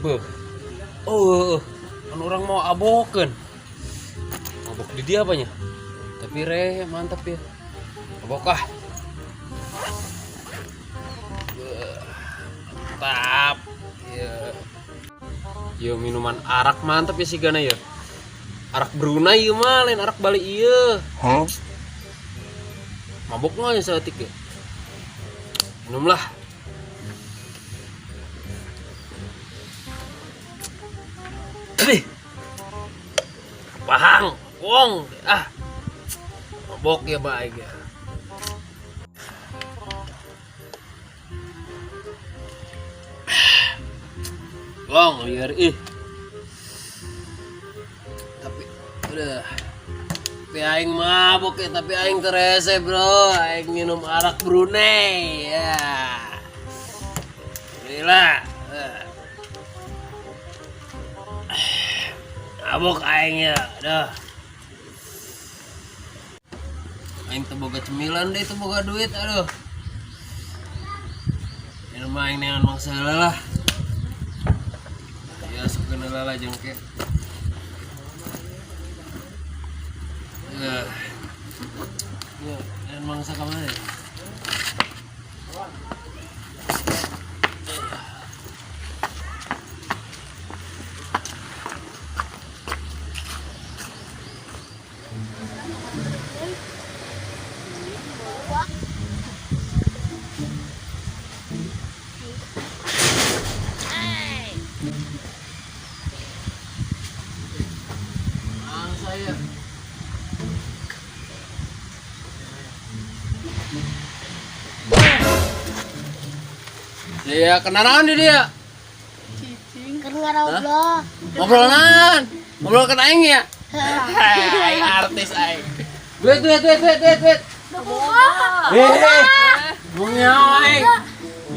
Beuh. Oh, kan orang mau abokeun. Mabok di dia apanya? Tapi re mantap ya. Mabok ah. Beuh, mantap. Ya. Yo minuman arak mantap ya sigana ya. Arak Brunei ieu mah lain arak Bali ieu. Huh? Mabok mah ya saeutik ya. Minumlah. Aduh. Pahang, wong, ah. Mabok ya baik ya. Wong, liar ih. Tapi udah. Tapi aing mabok ya, tapi aing terese, bro. Aing minum arak Brunei ya. Alhamdulillah. Mabok aing ya, dah. Aing teu boga cemilan deh, teu boga duit, aduh. Minum aing neangan mangsa heula lah. Ya sok heula lah jengke. Ya, neangan mangsa ka mana ya? Mangsa ya. Iya, kenalan di dia. Cicing keur ngarobrol. Ngobrol naon? Ngobrol ke aing ya? Hai, artis aing. Duit, duit, duit, duit, duit, duit. Eh, mau nyawa aing.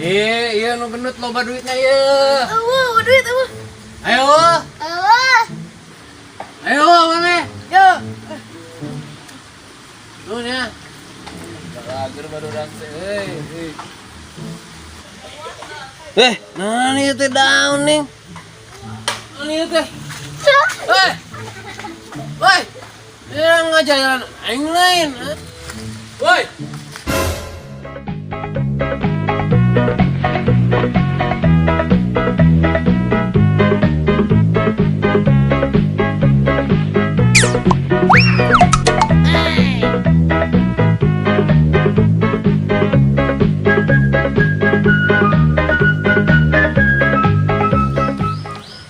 Eh, iya nu gendut loba duitnya ieu. Eueuh, duit eueuh. Ayo, Eueuh. ayo mana? Yo. Nuhun ya. Balager baru teh. Hei, hei. Eh, nah ieu teh daun nih. Nah ieu teh. Eh. Woi. Dia ngajaran aing lain. Woi.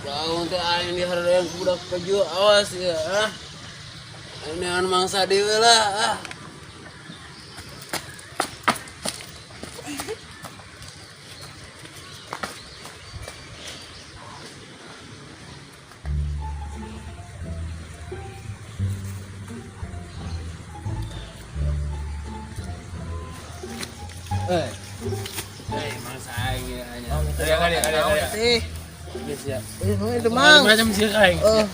Bangun teh aing dihareureun ku budak peju awas ya. Ah. Aing neangan mangsa deui lah. Ah. Eh. Eh, mangsa aing ya. Ada ada ada ada. Sih. Geus ya. Itu mang. Macam sih aing. Eh.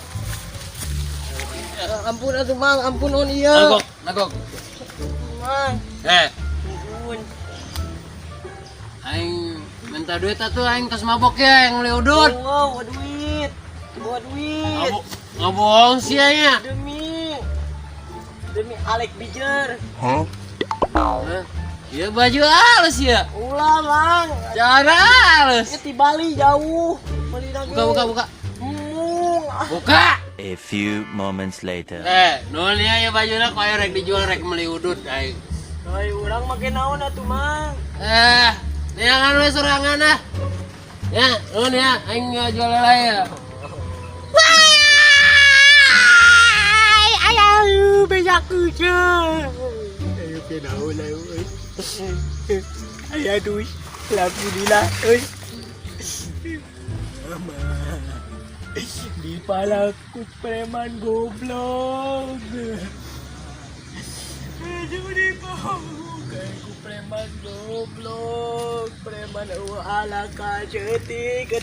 Ampun atuh mang, ampun on iya. Nagok, nagok. Mang. Eh, Ampun. aing minta duit atuh aing tos mabok ya yang beli udut. Wow, bawa duit. Bawa duit. Ngabohong sih nya. Demi Alek Bijer. Huh? Hah? Ya baju halus ya. Ulah mang. Cara halus. Ini di Bali jauh. Bali lagi. Buka buka buka. Mung. Ah. Buka. A few moments later. Eh, nuhun ya ya bajuna koyo rek dijual rek meuli udut aing. Ai urang make naon atuh mang. Eh, neangan we sorangan ah. Ya, nuhun ya aing jual heula ya. Wai, ayo bejaku kucing. Ayo ke naon ayo. Aya duit. Alhamdulillah euy. Mama. Dipalaku preman goblok. Aduh dipalaku preman goblok. Preman eueuh ala kacetik.